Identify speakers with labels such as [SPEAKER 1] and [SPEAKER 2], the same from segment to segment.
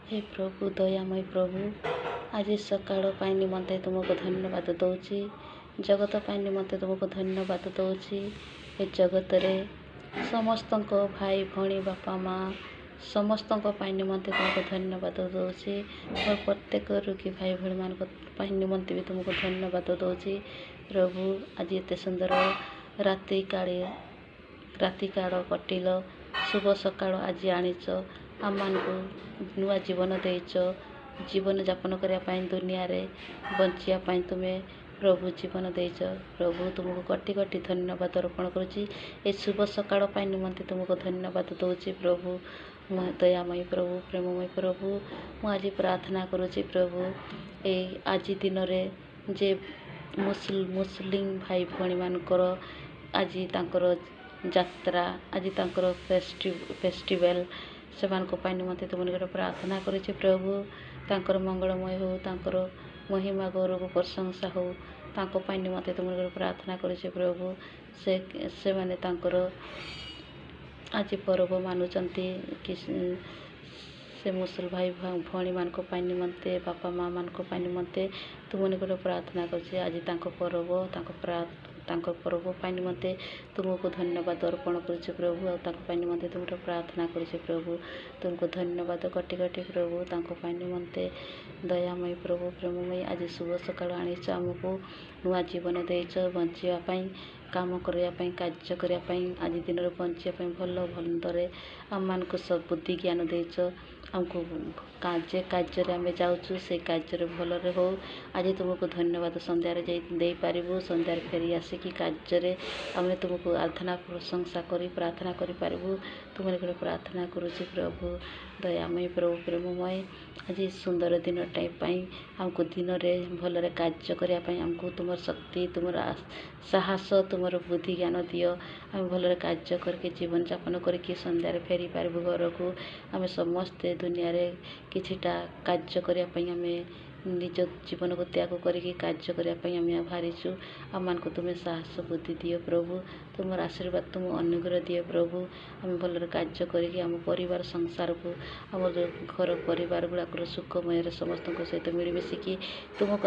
[SPEAKER 1] ହେ ପ୍ରଭୁ, ଦୟାମୟ ପ୍ରଭୁ, ଆଜି ସକାଳ ପାଇଁ ନିମନ୍ତେ ତୁମକୁ ଧନ୍ୟବାଦ ଦେଉଛି। ଜଗତ ପାଇଁ ନିମନ୍ତେ ତୁମକୁ ଧନ୍ୟବାଦ ଦେଉଛି। ଏ ଜଗତରେ ସମସ୍ତଙ୍କ ଭାଇ ଭଉଣୀ, ବାପା ମା ସମସ୍ତଙ୍କ ପାଇଁ ନିମନ୍ତେ ତୁମକୁ ଧନ୍ୟବାଦ ଦେଉଛି। ମୋର ପ୍ରତ୍ୟେକ ରୋଗୀ ଭାଇ ଭଉଣୀମାନଙ୍କ ପାଇଁ ନିମନ୍ତେ ବି ତୁମକୁ ଧନ୍ୟବାଦ ଦେଉଛି। ପ୍ରଭୁ, ଆଜି ଏତେ ସୁନ୍ଦର ରାତି କାଳେ ରାତି କାଳ କଟିଲ, ଶୁଭ ସକାଳ ଆଜି ଆଣିଛ, ଆମମାନଙ୍କୁ ନୂଆ ଜୀବନ ଦେଇଛ। ଜୀବନଯାପନ କରିବା ପାଇଁ, ଦୁନିଆରେ ବଞ୍ଚିବା ପାଇଁ ତୁମେ ପ୍ରଭୁ ଜୀବନ ଦେଇଛ। ପ୍ରଭୁ, ତୁମକୁ କୋଟି କୋଟି ଧନ୍ୟବାଦ ଅର୍ପଣ କରୁଛି। ଏ ଶୁଭ ସକାଳ ପାଇଁ ନିମନ୍ତେ ତୁମକୁ ଧନ୍ୟବାଦ ଦେଉଛି। ପ୍ରଭୁ ଦୟାମୟୀ ପ୍ରଭୁ, ପ୍ରେମମୟ ପ୍ରଭୁ, ମୁଁ ଆଜି ପ୍ରାର୍ଥନା କରୁଛି ପ୍ରଭୁ, ଏଇ ଆଜି ଦିନରେ ଯେ ମୁସଲିମ ଭାଇ ଭଉଣୀମାନଙ୍କର ଆଜି ତାଙ୍କର ଯାତ୍ରା, ଆଜି ତାଙ୍କର ଫେଷ୍ଟିଭାଲ୍, ସେମାନଙ୍କ ପାଇଁ ନିମନ୍ତେ ତୁମ ନିକଟରେ ପ୍ରାର୍ଥନା କରୁଛି ପ୍ରଭୁ। ତାଙ୍କର ମଙ୍ଗଳମୟ ହେଉ, ତାଙ୍କର ମହିମା ଗୌରବ ପ୍ରଶଂସା ହେଉ। ତାଙ୍କ ପାଇଁ ନିମନ୍ତେ ତୁମ ନିକଟରେ ପ୍ରାର୍ଥନା କରୁଛି ପ୍ରଭୁ। ସେମାନେ ତାଙ୍କର ଆଜି ପର୍ବ ମାନୁଛନ୍ତି କି, ସେ ମୁସଲ ଭାଇ ଭଉଣୀମାନଙ୍କ ପାଇଁ ନିମନ୍ତେ, ବାପା ମାଆମାନଙ୍କ ପାଇଁ ନିମନ୍ତେ ତୁମ ନିକଟରେ ପ୍ରାର୍ଥନା କରୁଛି। ଆଜି ତାଙ୍କ ପର୍ବ, ତାଙ୍କ ପର୍ବ ପାଇଁ ନିମନ୍ତେ ତୁମକୁ ଧନ୍ୟବାଦ ଅର୍ପଣ କରୁଛି ପ୍ରଭୁ। ଆଉ ତାଙ୍କ ପାଇଁ ନିମନ୍ତେ ତୁମଠୁ ପ୍ରାର୍ଥନା କରୁଛି ପ୍ରଭୁ। ତୁମକୁ ଧନ୍ୟବାଦ କୋଟି କୋଟି ପ୍ରଭୁ ତାଙ୍କ ପାଇଁ ନିମନ୍ତେ। ଦୟାମୟୀ ପ୍ରଭୁ, ପ୍ରେମମୟୀ, ଆଜି ଶୁଭ ସକାଳୁ ଆଣିଛ, ଆମକୁ ନୂଆ ଜୀବନ ଦେଇଛ ବଞ୍ଚିବା ପାଇଁ, କାମ କରିବା ପାଇଁ, କାର୍ଯ୍ୟ କରିବା ପାଇଁ, ଆଜି ଦିନରେ ବଞ୍ଚିବା ପାଇଁ ଭଲ ଭନ୍ଦରେ ଆମମାନଙ୍କୁ ସବୁ ବୁଦ୍ଧି ଜ୍ଞାନ ଦେଇଛ ଆମକୁ। ଯେ କାର୍ଯ୍ୟରେ ଆମେ ଯାଉଛୁ, ସେ କାର୍ଯ୍ୟରେ ଭଲରେ ହଉ। ଆଜି ତୁମକୁ ଧନ୍ୟବାଦ ସନ୍ଧ୍ୟାରେ ଯାଇ ଦେଇପାରିବୁ। ସନ୍ଧ୍ୟାରେ ଫେରି ଆସିକି କାର୍ଯ୍ୟରେ ଆମେ ତୁମକୁ ଆରାଧନା ପ୍ରଶଂସା କରି ପ୍ରାର୍ଥନା କରିପାରିବୁ। ତୁମ ନିକଟରେ ପ୍ରାର୍ଥନା କରୁଛି ପ୍ରଭୁ। ଦୟାମୟ ପ୍ରଭୁ, ପ୍ରେମମୟ, ଆଜି ସୁନ୍ଦର ଦିନଟା ପାଇଁ ଆମକୁ ଦିନରେ ଭଲରେ କାର୍ଯ୍ୟ କରିବା ପାଇଁ ଆମକୁ ତୁମର ଶକ୍ତି, ତୁମର ସାହସ, ତୁମର ବୁଦ୍ଧି ଜ୍ଞାନ ଦିଅ। ଆମେ ଭଲରେ କାର୍ଯ୍ୟ କରିକି, ଜୀବନଯାପନ କରିକି ସନ୍ଧ୍ୟାରେ ଫେରି ପାରିବୁ ଘରକୁ। ଆମେ ସମସ୍ତେ ଦୁନିଆରେ କିଛିଟା କାର୍ଯ୍ୟ କରିବା ପାଇଁ, ଆମେ ନିଜ ଜୀବନକୁ ତ୍ୟାଗ କରିକି କାର୍ଯ୍ୟ କରିବା ପାଇଁ ଆମେ ବାହାରିଛୁ। ଆମମାନଙ୍କୁ ତୁମେ ସାହସ ବୁଦ୍ଧି ଦିଅ ପ୍ରଭୁ। ତୁମର ଆଶୀର୍ବାଦ, ତୁମ ଅନୁଗ୍ରହ ଦିଅ ପ୍ରଭୁ। ଆମେ ଭଲରେ କାର୍ଯ୍ୟ କରିକି ଆମ ପରିବାର ସଂସାରକୁ, ଆମର ଘର ପରିବାର ଗୁଡ଼ାକର ସୁଖମୟରେ ସମସ୍ତଙ୍କ ସହିତ ମିଳିମିଶିକି ତୁମକୁ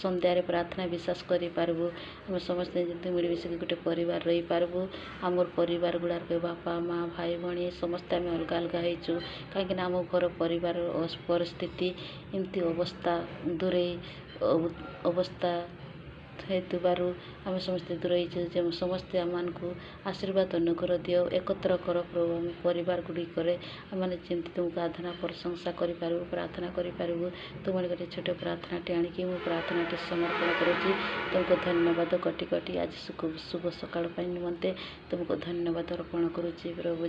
[SPEAKER 1] ସନ୍ଧ୍ୟାରେ ପ୍ରାର୍ଥନା ବିଶ୍ୱାସ କରିପାରିବୁ। ଆମେ ସମସ୍ତେ ଯେମିତି ମିଳିମିଶିକି ଗୋଟେ ପରିବାର ରହିପାରିବୁ। ଆମର ପରିବାର ଗୁଡ଼ାକ ବାପା ମା ଭାଇ ଭଉଣୀ ସମସ୍ତେ ଆମେ ଅଲଗା ଅଲଗା ହେଇଛୁ, କାହିଁକିନା ଆମ ଘର ପରିବାର ପରିସ୍ଥିତି ଏମିତି ଅବସ୍ଥା, ଦୂରେଇ ଅବସ୍ଥା ହେଇଥିବାରୁ ଆମେ ସମସ୍ତେ ଦୂର ହେଇଛୁ। ଯେ ସମସ୍ତେ ଆମମାନଙ୍କୁ ଆଶୀର୍ବାଦ ଅନୁଗ୍ରହ ଦିଅ, ଏକତ୍ର କର ପ୍ରଭୁ। ଆମ ପରିବାର ଗୁଡ଼ିକରେ ଆମମାନେ ଯେମିତି ତୁମକୁ ଆରାଧନା ପ୍ରଶଂସା କରିପାରିବୁ, ପ୍ରାର୍ଥନା କରିପାରିବୁ। ତୁମ ନିକଟରେ ଛୋଟ ପ୍ରାର୍ଥନାଟି ଆଣିକି ମୁଁ ପ୍ରାର୍ଥନାଟି ସମର୍ପଣ କରୁଛି। ତୁମକୁ ଧନ୍ୟବାଦ କୋଟି କୋଟି। ଆଜି ଶୁଭ ସକାଳ ପାଇଁ ନିମନ୍ତେ ତୁମକୁ ଧନ୍ୟବାଦ ଅର୍ପଣ କରୁଛି ପ୍ରଭୁ।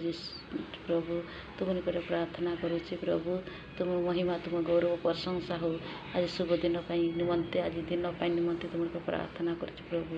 [SPEAKER 1] ପ୍ରଭୁ, ତୁମ ନିକଟରେ ପ୍ରାର୍ଥନା କରୁଛି ପ୍ରଭୁ। ତୁମ ମହିମା, ତୁମ ଗୌରବ ପ୍ରଶଂସା ହଉ। ଆଜି ଶୁଭ ଦିନ ପାଇଁ ନିମନ୍ତେ, ଆଜି ଦିନ ପାଇଁ ନିମନ୍ତେ ତୁମ ପ୍ରାର୍ଥନା କରୁଛି ପ୍ରଭୁ।